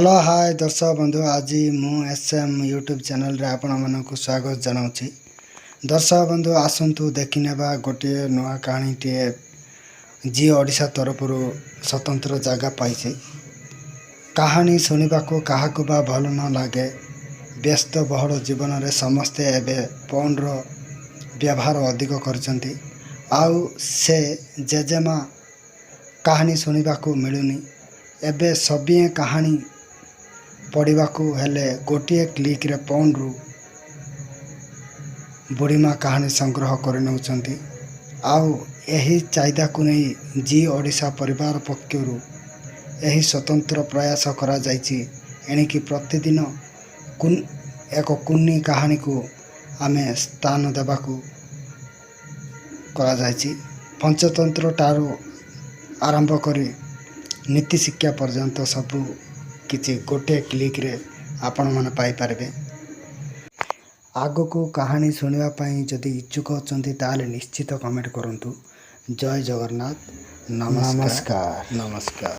Hello, ହାଏ ଦର୍ଶକ ବନ୍ଧୁ। ଆଜି ମୁଁ ଏସ୍ ଏମ୍ ୟୁଟ୍ୟୁବ୍ ଚ୍ୟାନେଲ୍ରେ ଆପଣମାନଙ୍କୁ ସ୍ୱାଗତ ଜଣାଉଛି। ଦର୍ଶକ ବନ୍ଧୁ, ଆସନ୍ତୁ ଦେଖିନେବା ଗୋଟିଏ ନୂଆ କାହାଣୀଟିଏ, ଜି ଓଡ଼ିଶା ତରଫରୁ ସ୍ୱତନ୍ତ୍ର ଜାଗା ପାଇଛି। କାହାଣୀ ଶୁଣିବାକୁ କାହାକୁ ବା ଭଲ ନ ଲାଗେ? ବ୍ୟସ୍ତ ବହୁଳ ଜୀବନରେ ସମସ୍ତେ ଏବେ ଫୋନ୍ର ବ୍ୟବହାର ଅଧିକ କରୁଛନ୍ତି। ଆଉ ସେ ଜେଜେମା କାହାଣୀ ଶୁଣିବାକୁ ମିଳୁନି। ଏବେ ସଭିଏଁ କାହାଣୀ ପଢ଼ିବାକୁ ହେଲେ ଗୋଟିଏ କ୍ଲିକ୍ରେ ଫୋନ୍ରୁ ବୁଢ଼ୀମା କାହାଣୀ ସଂଗ୍ରହ କରିନେଉଛନ୍ତି। ଆଉ ଏହି ଚାହିଦାକୁ ନେଇ ଜି ଓଡ଼ିଶା ପରିବାର ପକ୍ଷରୁ ଏହି ସ୍ୱତନ୍ତ୍ର ପ୍ରୟାସ କରାଯାଇଛି। ଏଣିକି ପ୍ରତିଦିନ ଏକ କୁନି କାହାଣୀକୁ ଆମେ ସ୍ଥାନ ଦେବାକୁ କରାଯାଇଛି। ପଞ୍ଚତନ୍ତ୍ର ଠାରୁ ଆରମ୍ଭ କରି ନୀତି ଶିକ୍ଷା ପର୍ଯ୍ୟନ୍ତ ସବୁ କିଛି ଗୋଟିଏ କ୍ଲିକ୍ରେ ଆପଣମାନେ ପାଇପାରିବେ। ଆଗକୁ କାହାଣୀ ଶୁଣିବା ପାଇଁ ଯଦି ଇଚ୍ଛୁକ ଅଛନ୍ତି, ତାହେଲେ ନିଶ୍ଚିତ କମେଣ୍ଟ କରନ୍ତୁ। ଜୟ ଜଗନ୍ନାଥ, ନମସ୍କାର। ନମସ୍କାର। ନମସ୍କାର।